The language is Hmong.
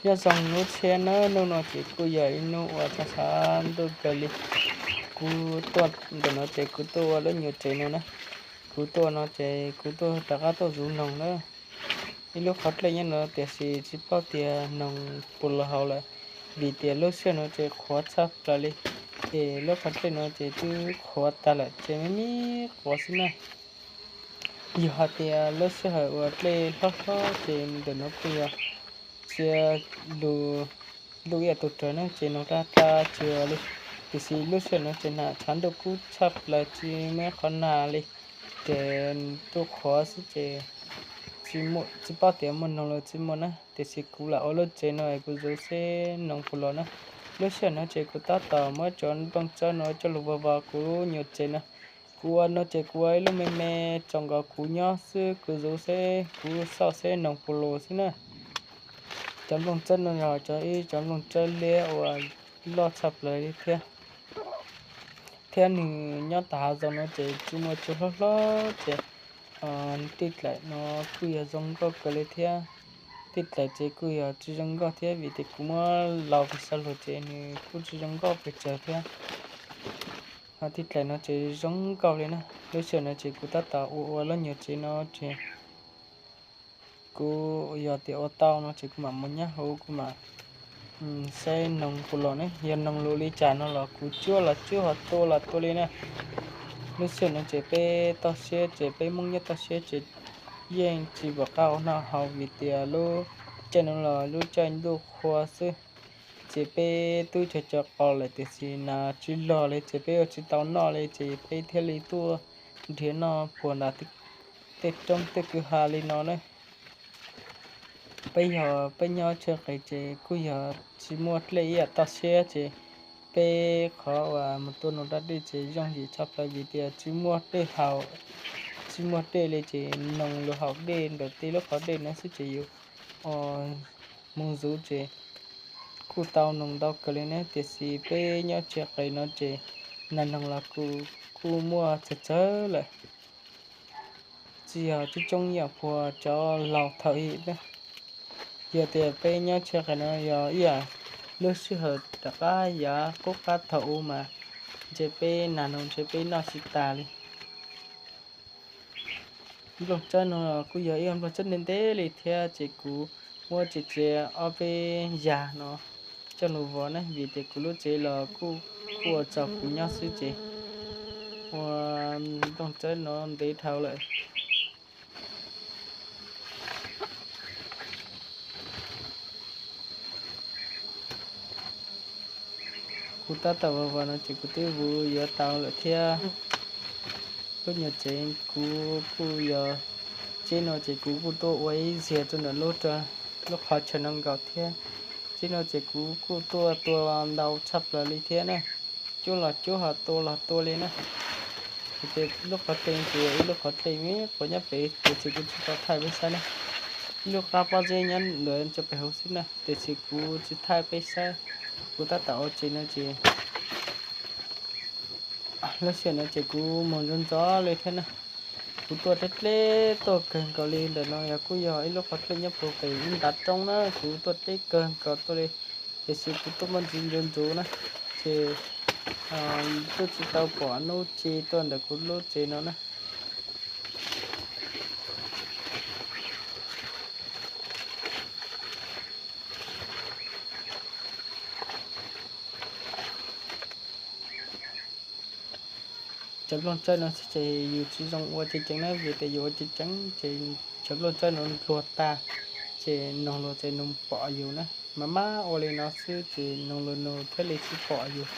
Nyob zoo hnub tshiab na, hnub no ces kuj yog ib hnub uas tshav tshav ntuj kawg li. Kuv tuaj ntawm no ces kuv tuaj ua lub nyuam tsev no na. Kuv tuaj no ces kuv tuaj rov qab tuaj zuv noog na. Ib lub qhov dlej nyob no tiam sis tsis paub tias noog puas los haus lawm, vim tias lub sij hawm no ces qhuav tshaj plaws li. Es lub qhov dlej no ces twb qhuav tag lawm ces me me quav xwb na. Yog hais tias lub sij hawm uas dlej hlob hlob ces ntawm no kuj yog tsia lus, lub ib yam tus rawg na ces noog tag tag tsis ua li. Tiam sis lub sij hawm no ces nag tshav ntuj kub tshaj plaws tsis muaj qhov nag li, ces tuaj qhuav xwb ces tsis paub tias muaj noog los tsis muaj na. Tiam sis kuv lam ua lub tsev no es kuv zuv seb noog puas los na. Lub sij hawm no ces kuv tab tom muab cov nplooj tsawb no coj los vov vov kuv lub nyuam tsev no. Kuv ua no ces kuv ua ib lub me me tso nkaus kuv nyob xwb, kuv zuv seb kuv xauj seb noog puas los xwb na. Cov nplooj tsawb no yog cov ib cov nplooj tsawb liab uas loj tshaj plaws li thiab. Thiab nws nyob tom hav zoov no ces tsis muaj cua hlob hlob ces tej dlaim no kuj yog zoo nkauj kawg li thiab. Tej dlaim ces kuj yog tsis zoo nkauj thiab vim tias kuv muab laus pes sav luag ces nws kuj tsis zoo nkauj pes tsawg thiab. Ho tej dlaim no ces zoo nkauj li na. Lub sij hawm no ces kuv tab tom ua ua lub nyuam tsev no ces kuv yog tias ua tau no ces kuv mam mus nyob hauv kuv mam saib noog puas los ne. Yog noog los li cas no los kuv cuab los cuab, ho tua los tua li na. Lub sij hawm no ces peb toj siab ces peb Hmoob nyob toj siab ces yeej tsis pom qab ua noj haus vim tias lub caij no los lub caij ntuj qhua xwb. Ces peb twb cog cov qos lawm tiam sis nas tsis los li ces peb ua tsis tau noj li ces peb thiaj li tuaj nrhiav noj puag nram tej roob tej kwj ha li no na. Peb yog peb nyob tshaj qis ces kuj yog tsis muaj dlej ib yam toj siab ces peb qhov uas mus tua noog rau dej ces yooj yim tshaj plaws vim tias tsis muaj dej haus, tsis muaj dej li ces noog los haus dej ntawm tej lub qhov dej no xwb ces yus mus zuv ces kuj tau noog ntau kawg li ne. Tiam sis peb nyob tshaj qis no ces nas noog los kuj muaj tsawg tsawg lawm, tsis yog coob coob ib yam puag cov laus thaum ub na. Yog tias peb nyob tshaj qis no yog ib yam lub sij hawm rov qab yav qub qab thaum ub mas ntshe peb nas noog ntshe peb noj tsis tas li. Nplooj tsawb no kuj yog ib nplooj tsawb ntev ntev li thiab ces kuv muab txiav txiav ob peb yam no coj los vov na vim tias kuv lub tsev los kuj ua txaus kuv nyob xwb ces ua nplooj tsawb no ntev dhau lawm. Kuv tab tom vov vov no ces kuv twb vuv yuav tau lawm thiab. Lub nyuam tsev kuv kuj yog, tsev no ces kuv kuj tuaj ua ib zaug rau ntawm lub, lub qhov chaw no nkaus thiab. Tsev no ces kuv kuj tuaj tua ntau tshaj plaws li thiab na. Cuab los cuab, ho tua los tua li na. Ces lub qhov dlej ces ib lub qhov dlej me quav nyob pem tiam sis kuv tsis tau thaij peb saib na. Ib lub qab pob zeb nyob ntawd rau pem hauv xwb na tiam sis kuv tsis thaij peb saib. Kuv tab tom ua tsev no ces lub sij hawm no ces kuv mus ntxov ntxov li thiab na. Kuv tuaj deb deb tuaj kawg nkaus li. Ntawm no yog kuj yog ib lub qhov dlej nyob puag pem ib ntav roob na, kuv tuaj deb kawg nkaus tuaj li. Tiam sis kuv tuaj muaj ntxiv ntxuav ntxuav na, ces twb tsis tau pom hnub ci tuaj ntawm kuv lub tsev no na. Cov nplooj tsawb no xwb ces yus tsis zoo ua ceev ceev na, vim tias yus ua ceev ceev ces cov nplooj tsawb no npluag tag, ces noog los ces noog pom yus na. Mas mab ua li no xwb ces noog los noog thiaj li tsis pom yus.